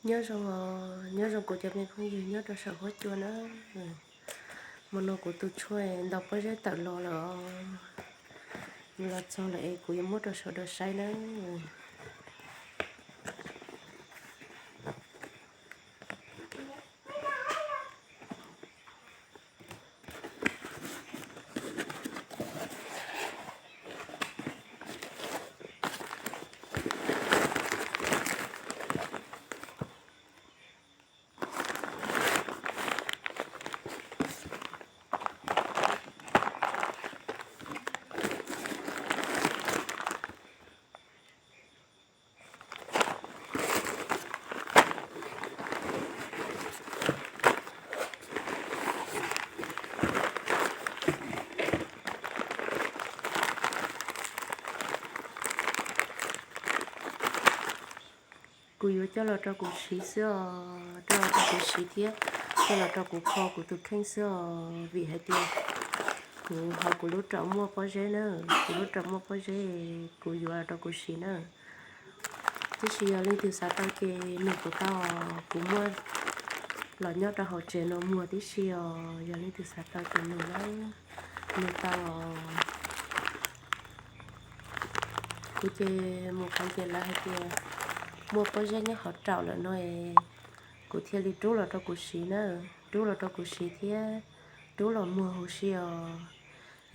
Nyob zoo os, nyob zoo kuv cov me phooj ywg nyob rau saum huab cua na. Hmo no kuv tus tshuaj ntau pob zeb tawm los lawm os. Los txog lawm es kuv yuav muab rau sawv daws saib na. Kuv yuav coj los rau kuv siv xwb os, coj los rau kuv siv thiab coj los rau kuv kho kuv tus kheej xwb os, vim hais tias kuv hauv kuv lub raum muaj pob zeb na, kuv lub raum muaj pob zeb, kuv yuav los rau kuv siv na. Tab sis yog leej twg xav tau ces nug kuv tau, kuv muaj los nyob rau hauv tsev no muag tib si os, yog leej twg xav tau ces nug na, nug tau. Kuv ces mus qhov ces lawv hais tias muaj pob zeb nyob hauv raum lawm no es kuv thiaj li rub los rau kuv siv na, rub los rau kuv siv thiab rub los muag huv si os.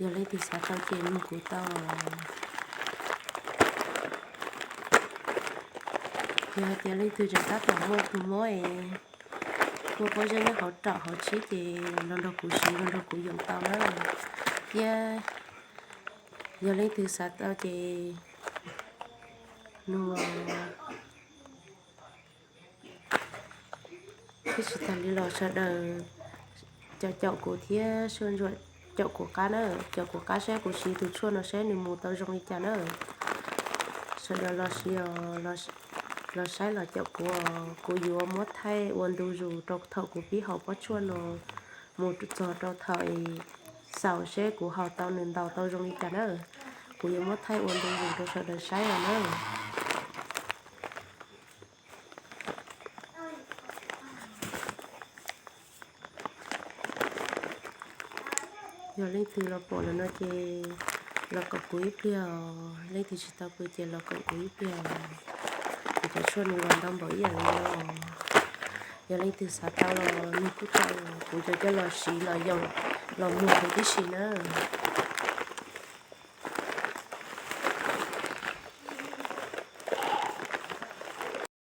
Yog leej twg xav tau ces nug kuv tau. Yog hais tias leej twg tseem tab tom muaj tus mob es muaj pob zeb nyob hauv raum hauv tsheb ces los nrog kuv siv, los nrog kuv yoom tau na. Thiab yog leej twg xav tau ces nug. Thiab tsis tas li los sawv daws caum caum kuv thiab soj ntsuam caum kuv qab na, caum kuv qab saib kuv siv tus tshuaj no saib nws mus tau zoo li cas na. Sawv daws los siv os, los saib los caum kuv, kuv yuav muab thaij ua ntu zus rau thaum kuv pib haus pob tshuaj no mus txog rau thaum es xaus seb kuv haus tau nws ntaus tau zoo li cas na. Kuv yuav muab thaij ua ntu zus rau sawv daws saib os na. Yog leej twg los pom lawm no ces los koom kuv ib pliag os, leej twg tsis tau pw ces los koom kuv ib pliag os. Kuv cov tshuaj nws los ntau npaum ib yam li no. Yog leej twg xav tau los nug kuj tau, kuv yuav coj los siv los yoom los muag huv tib si nawb.